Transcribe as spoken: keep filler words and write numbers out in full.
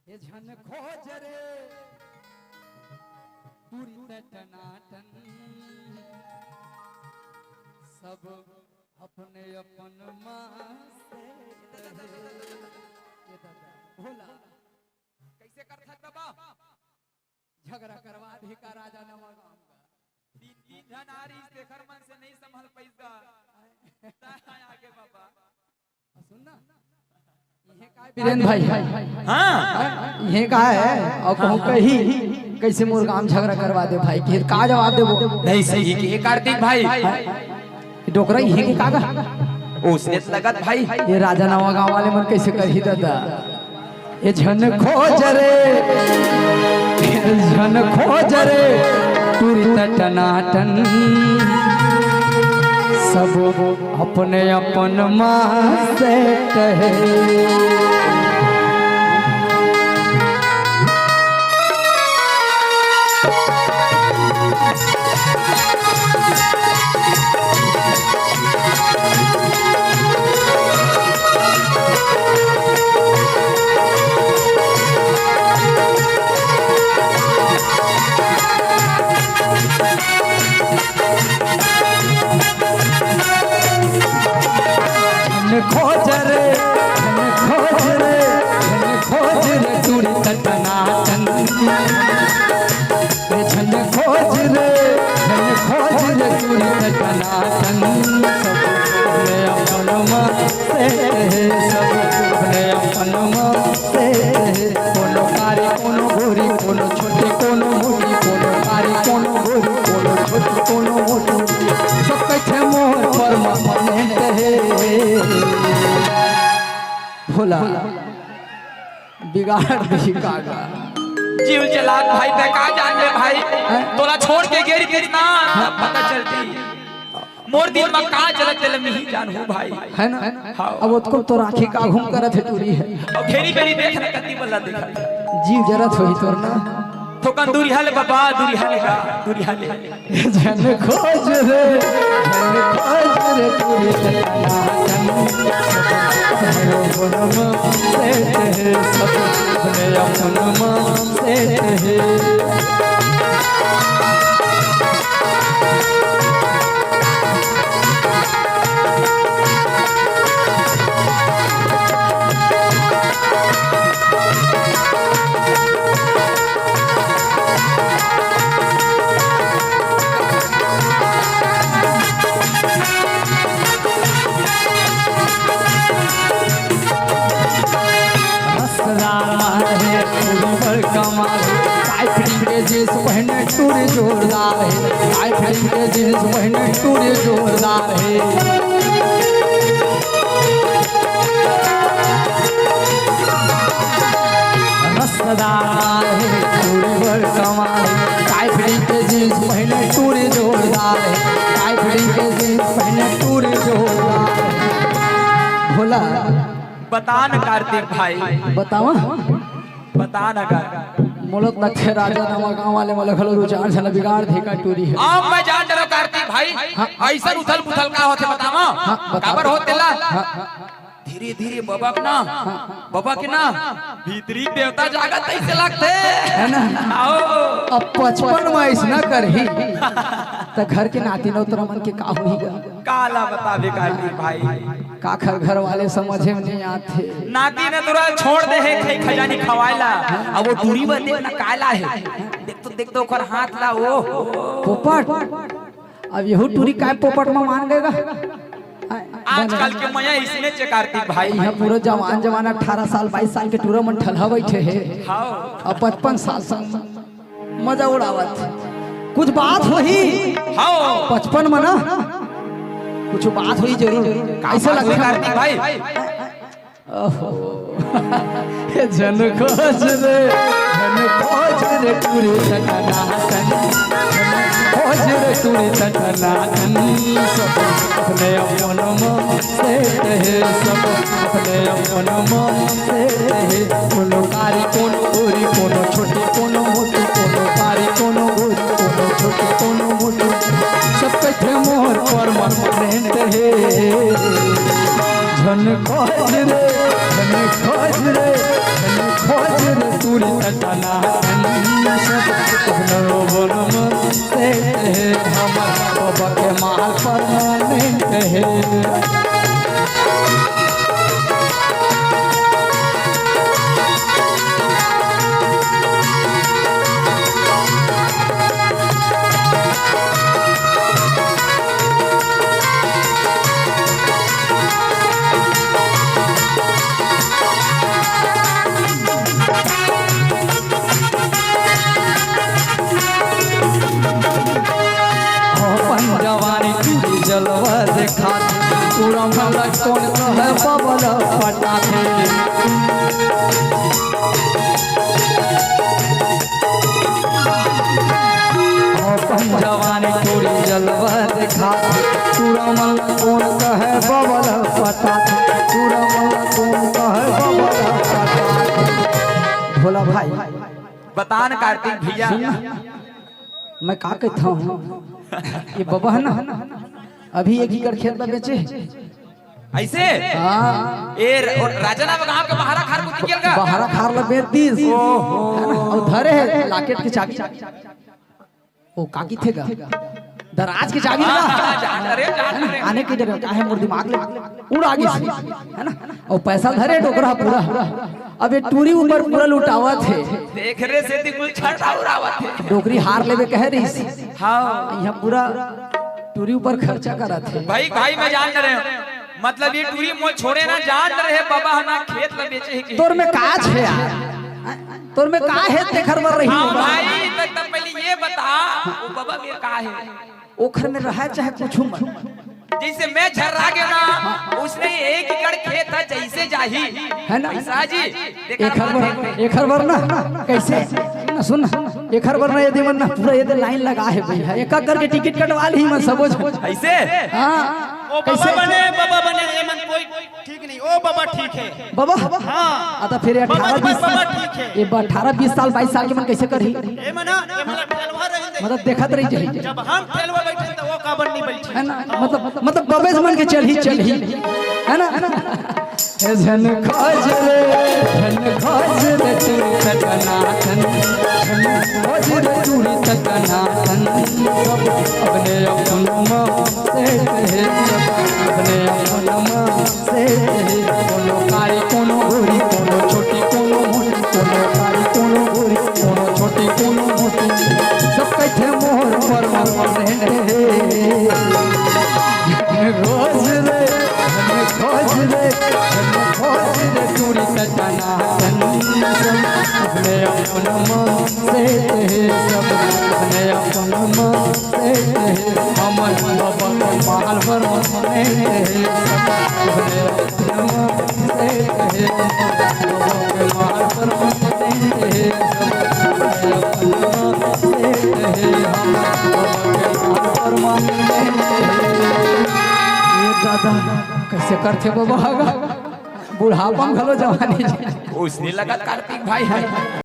ये झन खोज रे, टूरी त टनाटन, सब अपने अपन मस्त रहे। ये दादा, भोला। कैसे करथस बाबा? झगड़ा करवा दे का राजा नवा गाँव का? तीन, तीन झन आ रही, तेखर मन से नहीं संभल पाइस गा। ता आगे बाबा। सुन ना, इहे का वीरेन भाई। हाँ। इहे का हे, अउ कहूँ कही, कैसे मोर गाँव झगड़ा करवा दे भाई, कि का जवाब देबो? नहीं, सही के कार्तिक भाई। डोकरा इहे के का गा? ओसने त लगत भाई। ये राजा नवा गाँव वाले मन कैसे करही दादा? ये झन खोज रे, ये झन खोज रे, टूरी त टनाटन, सब अपने अपन मस्त हे। झन खोज रे, झन खोज रे, झन खोज रे, टूरी त टनाटन। रे झन खोज रे, झन खोज रे, टूरी त टनाटन। सब अपने अपन मस्त हे, सब अपने अपन मस्त हे। कोनो कारी, कोनो गोरी, कोनो छोटी, कोनो मोटी, कोनो कारी, कोनो गोरी, कोनो छोटी, कोनो मोटी, सब कथे मोर परमानेंट हे। भोला, बिगाड़ दे का गा। जीव जलात भाई, ते का जान ले भाई? हैं? तोला छोड़ के गेरी कितना पता चलती। मोर दिल में का जलत जले मिही जानहूँ भाई। है ना? हाँ। अब ओतको तो राखी का घूम करत हे टूरी हे। अब घेरी बेरी देख ना कति बल्ला देखा। जीव जरत होही तोर ना। थोकन दूरिहा ले बाबा, दूरिहा ले गा, दूरिहा ले। झन खोज रे, झन खोज रे, टूरी त टनाटन। सब अपने अपन मस्त हे, सब अपने अपन मस्त हे। रसदार माल हे, टूरी बड़ कमाल हे। टाई फिटिंग के जींस पहने टूरी जोरदार हे। टाई फिटिंग के जींस पहने टूरी जोरदार हे। रसदार माल हे, टूरी बड़ कमाल हे। टाई फिटिंग के जींस पहने टूरी जोरदार हे। टाई फिटिंग के जींस पहने टूरी जोरदार हे। भोला। बता न कार्तिक भाई। बतावा? बता न का। मोला त लगथे राजा नवा गाँव वाले मोला घलो दू चार झन बिगाड़ दे का टूरी हे। अब मैं जान डरो कार्तिक भाई, हाँ। अइसन उथल पुथल का होथे बतावा? हाँ, बतावा। काबर होथे ला? हाँ। धीरे धीरे बबक ना, हाँ। बबक ना, भीतरी देवता जागत अइसे लगथे। है ना? आओ। अब पचपन में अइसना करही, त घर के नाती नोतरा मन के का होही गा? काला बताबे कार्तिक भाई। काखर घर वाले समझे में नहीं आथे। नाती नतुरा छोड़ दे हे, खई खजानी खवाए ला। अब वो टूरी बर देख ना काय ला हे। देख तो, देख तो ओकर हाथ ला, ओ। पोपट। अब यहू टूरी काय पोपट में मान गए गा? आजकल के मया इसने चे कार्तिक भाई। यहाँ पूरा जवान जवान अठारह साल, बाईस साल के टूरा मन ठलहा बैठे हे। हाँ। अब पचपन साल संग मजा उड़ावत। कुछ बात होही। हाँ। पचपन में ना, कुछ बात होही जरूर। का ऐसा बात होही लगता है। कार्तिक भाई? ओहो। झन खोज रे, झन खोज रे, टूरी त टनाटन। खोज रे, टूरी त टनाटन। सब अपने अपन मस्त हे, सब अपने अपन मस्त हे। कोनो कारी, कोनो गोरी, कोनो छोटी, कोनो मोटी, कोनो कारी, कोनो गोरी, कोनो छोटी, कोनो मोटी, सब कथे मोर परमानेंट हे। झन खोज रे, झन खोज रे, खोज रे, टूरी त टनाटन, सब अपनो बन मन से हे, हमर बाबा के माल परमानेंट हे। अपन जवानी टूरी जलवा देखात, पूरा मन ला कोन कहे बबल पटाथे। अपन जवानी टूरी जलवा देखात, पूरा मन ला कोन कहे बबल पटाथे, पूरा मन ला कोन कहे बबल पटाथे। भोला भाई, बता न कार्तिक भैया। सुन ना, मैं का कहता हूँ, ये बबा है ना, अभी एक एकड़ खेत ला बेचे। ऐसे? हाँ। ए, र-, और राजा ना गांव के बहारा खार को निकल गया। बहारा खार ला बेच दीस। ओहो। है ना? और धरे है लॉकेट के चाबी। वो का कथे गा? दराज के चाबी हाँ, ना। हाँ, जान, अरे, जान, है ना? अरे। आने के डर, काहे मोर दिमाग ले उड़ा गिस, है ना? और पैसा धरे डोकरा पूरा। अब ये टूरी ऊपर पूरा लुटावत हे। तेखरे सेती कुल छठा उड़ावत हे। डोकरी हार लेबे कहे रहिस। हाँ। यहाँ पूरा टूरी ऊपर खर्चा करत हे। भाई, भाई, मैं जान रहे हूँ। मतलब, ये टूरी मोर छोड़े ना, जान रहे बाबा, हम खेत ला बेचे हे कि। तोर में का हे यार? तोर में का हे, तेखर बर रही हाँ, होगा? भाई, त-, तब पहले ये बता, वो बाबा में का हे? ओखर में रहे चाहे कुछ मत। जैसे मैं झर्रा गया ना, उसने एक एकड़ खेत था, जैसे जाही, है ना? पैसा जी, देखा एखर बात बर, है। एखर बर ना, कैसे? ना, सुन ना, एखर बर ना, यदि मन ना, पूरा ये लाइन लगा हे भैया, एक एक करके टिकट कटवा ली मन सबो झन। ऐसे? हाँ, ओ बाबा कैसे? बने, बाबा बने, ये मन कोई ठीक नहीं, ओ बाबा ठीक है। बाबा? हाँ। आ, तो फिर ये बस, अठारह बस, बीस बाबा ठीक है। ये अठारह बीस साल, बाईस साल के मन कैसे करही? ए मना, ए मना ठेलवा रही दे। मतलब देखत रही जाही। जब हम ठेलवा बैठे तो वो काबर नहीं बैठे? है ना? मतलब, मतलब बबेज मन के चलही, चलही। है ना? हे झन खोज रे, झन खोज रे, टूरी त टनाटन, झन खोज रे, टूरी त टनाटन, सब अपने अपन मा सेठ हे, सब अपने अपन मा सेठ हे। कोनो कारी, कोनो गोरी, कोनो छोटी, कोनो मोटी, कोनो कारी, कोनो गोरी, कोनो छोटी, कोनो मोटी, सब कथे मोर परमानेंट हे। रोज रे, खोज रे, खोज रे, टूरी त टनाटन, सब अपने अपन मा सेठ हे, सब अपने अपन मा सेठ हे। हमर बाबा के माल परमानेंट हे, सब अपने अपन मा सेठ हे। बाबा के माल परमानेंट हे, सब अपने अपन मा सेठ हे। हमर बाबा के माल परमानेंट हे। ए दादा, कैसे करथे बाबा हगा? बुढ़ापा में घलो जवानी। उसने लगा कार्तिक भाई है।